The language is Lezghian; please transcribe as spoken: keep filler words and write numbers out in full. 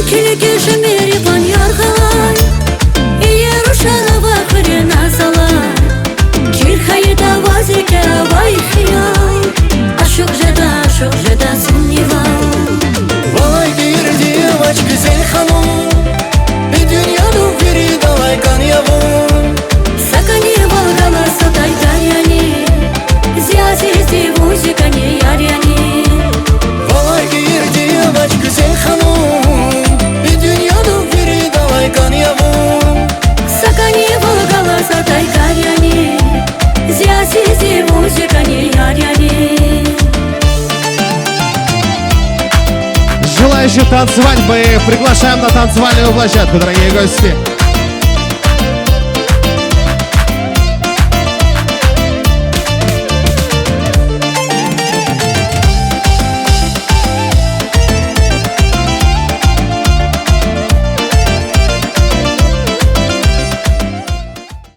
Килигиз жемир икьван яргъалай, иер рушар авай хуьруьн азалай. Чир хьайида ваз рикӀе авай хиял, ашукь жеда, ашукь жеда зунни вал. Валай гирди авач, гуьзел ханум, и дуьньядал виридалай кӀан я вун. Са кӀани вал галаз атай даряни, зи азизди вун зи кӀани яр яни. Валай гирди авач, гуьзел ханум, и дуьньядал виридалай кӀан я вун. Са кӀани вал галаз атай даряни, зи азизди вун зи кӀани яр яни. Желающих танцевать, мы приглашаем на танцевальную площадку, дорогие гости.